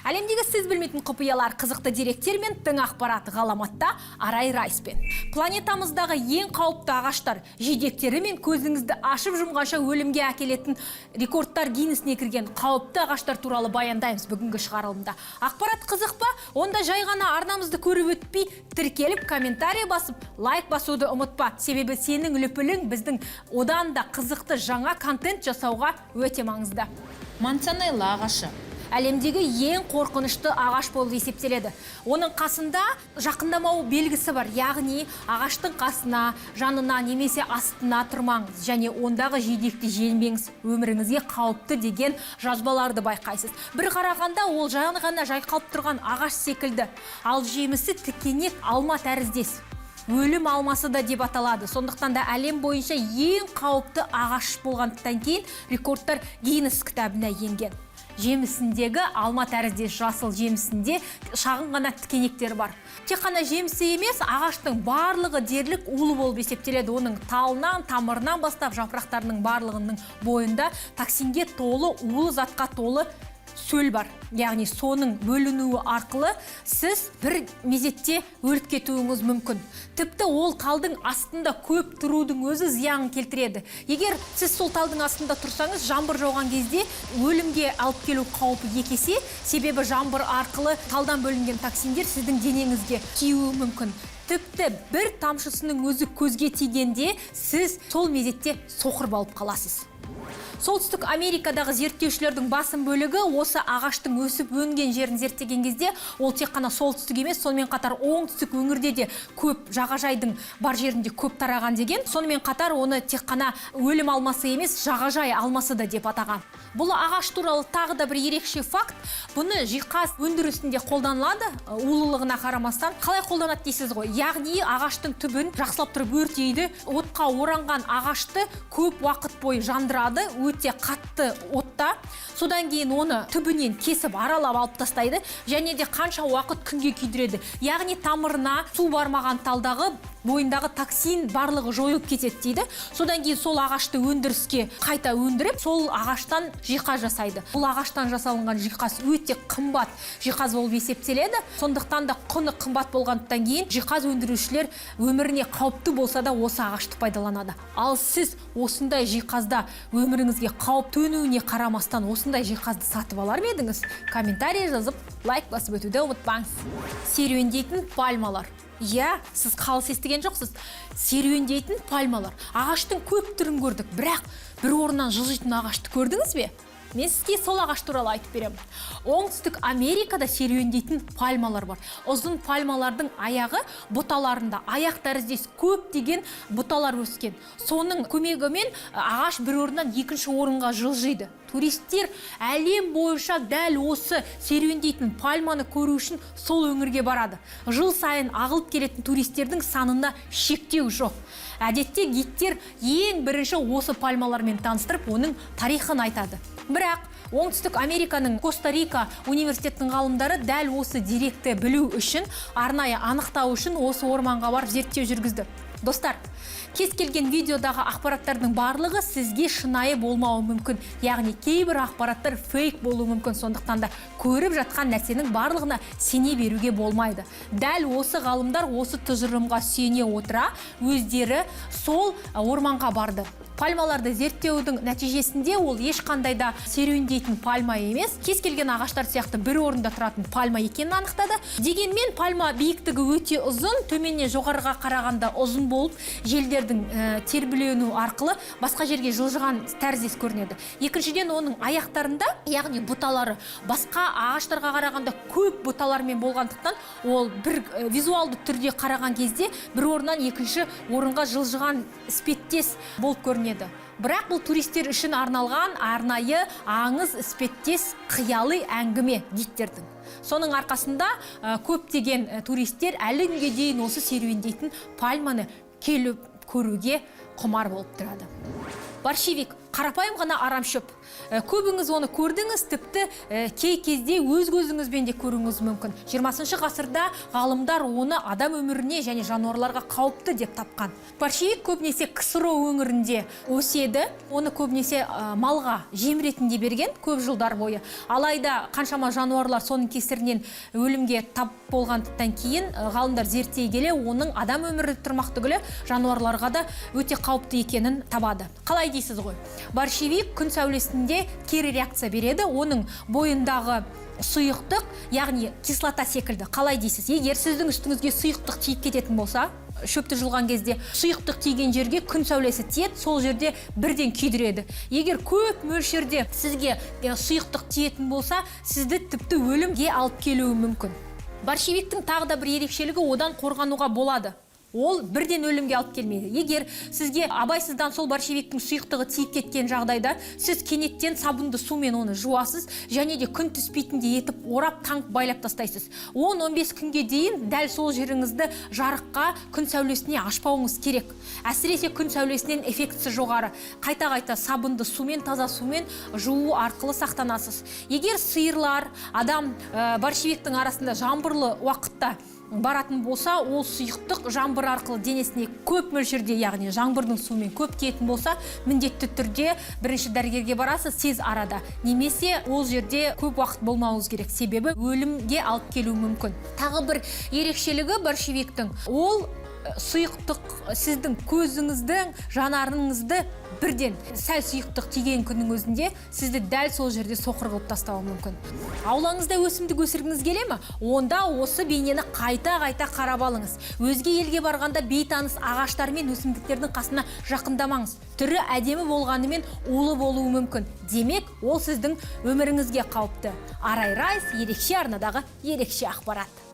Әлемдегі сіз білмейтін құпиялар, қызықты деректер мен тың ақпарат ғаламатта Арай Райспен. Планетамыздағы ең қауіпті ағаштар, жидектері мен көзіңізді ашып жұмғанша өлімге әкелетін рекордтар Гиннесіне кірген қауіпті ағаштар туралы баяндаймыз бүгінгі шығарылымда. Ақпарат қызық па? Онда жай ғана арнамызды көріп өтпей, тіркеліп, комментарий басып, лайк басуды ұмытпа. Себебі сенің лүпілің біздің одан да қызықты жаңа контент жасауға өте маңызды. Мансонелла ағашы. Әлемдегі ең қорқынышты ағаш болып есептеледі. Оның қасында жақындамау белгісі бар, яғни ағаштың қасына, жанына немесе астына тұрмаңыз және ондағы жидекті жемеңіз, өміріңізге қауіпті деген жазбаларды байқайсыз. Бір қарағанда ол жай ғана жайқалып тұрған ағаш секілді, ал жемісі тікенек алма тәріздес. Өлім алмасы да деп аталады. Сондықтан да әлем бойынша ең қауіпті ағаш болғандықтан кейін рекордтар Гиннес кітабына енген. Жемісіндегі алма тәріздес жасыл жемісінде шағын ғана тікенектер бар. Тек қана жемісі емес, ағаштың барлығы дерлік улы болып есептеледі. Оның талынан, тамырынан бастап жапырақтарының барлығының бойында токсинге толы, улы затқа толы сөл бар. Яғни соның бөлінуі арқылы сіз бір мезетте өліп кетуіңіз мүмкін. Тіпті ол талдың астында көп тұрудың өзі зиян келтіреді. Егер сіз сол талдың астында тұрсаңыз, жаңбыр жауған кезде өлімге алып келу қаупі екі есе, себебі жаңбыр арқылы талдан бөлінген токсиндер сіздің денеңізге тиюі мүмкін. Тіпті бір тамшысының өзі көзге тигенде сіз сол мезетте соқыр болып қаласыз. Солтүстік Америкадағы зерттеушілердің басым бөлігі осы ағаштың өсіп өнген жерін зерттеген кезде, ол тек қана солтүстік емес, сонымен қатар оңтүстік өңірде де көп, жағажайдың бар жерінде көп тараған деген. Сонымен қатар оны тек қана өлім алмасы емес, жағажай алмасы да деп атаған. Бұл ағаш туралы тағы да бір ерекше факт: бұны жиһаз өндірісінде қолданылады, улылығына қарамастан. Қалай қолданады дейсіз ғой? Яғни ағаштың түбін жақсылап тұрып өртейді, отқа оранған ағашты көп уақыт бойы жандырады, өте қатты отта. Содан кейін оны түбінен кесіп, аралап алып тастайды және де қанша уақыт күнге күйдіреді. Яғни тамырына су бармаған талдағы бойындағы токсин барлығы жойылып кетеді дейді. Содан кейін сол ағашты өндіріске қайта өндіріп, сол ағаштан жиһаз жасайды. Бұл ағаштан жасалынған жиһаз өте қымбат жиһаз болып есептеледі. Сондықтан да құны қымбат болғандықтан кейін жиһаз өндірушілер өміріне қауіпті болса да осы ағашты пайдаланады. Ал сіз осындай жиһазда өміріңізге қауіп төнуіне қарамастан осындай жиһазды сатып алар ма едіңіз? Комментарий жазып, лайк басып өтуді ұмытпаңыз. Серуендейтін пальмалар. Иә, сіз қалыс естіген жоқсыз. Серуендейтін пальмалар. Ағаштың көп түрін көрдік, бірақ бір орнынан жылжитын ағашты көрдіңіз бе? Мен сізге сол ағаш туралы айтып беремін. Оңтүстік Америкада серуендейтін пальмалар бар. Ұзын пальмалардың аяғы бұталарында аяқ тәріздес көптеген бұталар өскен. Соның көмегімен ағаш бір орыннан екінші орынға жылжиды. Туристер әлем бойынша дәл осы серуендейтін пальманы көру үшін сол өңірге барады. Жыл сайын ағылып келетін туристердің санында шектеу жоқ. Әдетте гидтер ең бірінші осы пальмалармен таныстырып, оның тарихын айтады. Бірақ Оңтүстік Американың Коста Рика университетінің ғалымдары дәл осы деректі білу үшін, арнайы анықтау үшін осы орманға барып зерттеу жүргізді. Достар, кез келген видеодағы ақпараттардың барлығы сізге шынайы болмауы мүмкін. Яғни кейбір ақпараттар фейк болуы мүмкін. Сондықтан да көріп жатқан нәрсенің барлығына сене беруге болмайды. Дәл осы ғалымдар осы тұжырымға сүйене отыра өздері сол орманға барды. Пальмаларды зерттеудің нәтижесінде ол ешқандай да серуендейтін пальма емес, кез келген ағаштар сияқты бір орында тұратын пальма екенін анықтады. Дегенмен пальма биіктігі өте ұзын, төменнен жоғарыға қарағанда ұзын болып, желдердің тербеленуі арқылы басқа жерге жылжыған тәріздес көрінеді. Екіншіден, оның аяқтарында, яғни бұталары басқа ағаштарға қарағанда көп бұталармен болғандықтан, ол бір визуалды түрде қараған кезде бір орыннан екінші орынға жылжыған іспеттес болып көрінеді. Бірақ бұл туристер үшін арналған арнайы аңыз іспеттес қияли әңгіме гидтердің. Соның арқасында көптеген туристер әлі күнге дейін осы серуендейтін пальманы келіп көруге құмар болып тұрады. Борщевик – қарапайым ғана арамшөп. Көбіңіз оны көрдіңіз, тіпті кей кезде өз көзіңізбен де көруіңіз мүмкін. 20 ғасырда ғалымдар оны адам өміріне және жануарларға қауіпті деп тапқан. Борщевик көбінесе КСРО өңірінде өседі. Оны көбінесе малға жем ретінде берген көп жылдар бойы. Алайда қаншама жануарлар соның кесірінен өлімге тап болғандықтан кейін ғалымдар зерттей келе оның адам өмірі тұрмақ түгілі жануарларға да өте қауіпті екенін табады. Қалай дейсіз ғой? Борщевик күн сәулесінде кері реакция береді. Оның бойындағы сұйықтық, яғни кислота секілді. Қалай дейсіз? Егер сіздің үстіңізге сұйықтық тиіп кететін болса, шөпті жұлған кезде сұйықтық тиген жерге күн сәулесі тиеді, сол жерде бірден күйдіреді. Егер көп мөлшерде сізге сұйықтық тиетін болса, сізді тіпті өлімге алып келуі мүмкін. Борщевиктің тағы да бір ерекшелігі, одан қорғануға болады. Ол бірден өлімге алып келмейді. Егер сізге абайсыздан сол борщевиктің сұйықтығы тиіп кеткен жағдайда, сіз кенеттен сабынды сумен оны жуасыз және де күн түспейтіндей етіп орап, таңып, байлап тастайсыз. 10-15 күнге дейін дәл сол жеріңізді жарыққа, күн сәулесіне ашпауыңыз керек. Әсіресе күн сәулесінен эффектісі жоғары. Қайта-қайта сабынды сумен, таза сумен жуу арқылы сақтанасыз. Егер сиырлар, адам борщевиктің арасында жаңбырлы уақытта баратын болса, ол сұйықтық жаңбыр арқылы денесіне көп мөлшерде, яғни жаңбырдың суымен көп тиетін болса, міндетті түрде бірінші дәрігерге барасыз тез арада немесе ол жерде көп уақыт болмауыңыз керек, себебі өлімге алып келуі мүмкін. Тағы бір ерекшелігі борщевиктің, ол сұйықтық сіздің көзіңіздің жанарыңызды бірден сәл сұйықтық тиген күннің өзінде сізді дәл сол жерде соқыр қылып тастауы мүмкін. Аулаңызда өсімдік өсіргіңіз келе ме? Онда осы бейнені қайта-қайта қарап алыңыз. Өзге елге барғанда бейтаныс ағаштар мен өсімдіктердің қасына жақындамаңыз. Түрі әдемі болғанымен улы болуы мүмкін. Демек, ол сіздің өміріңізге қауіпті. Арай Райс, ерекше арнадағы ерекше ақпарат.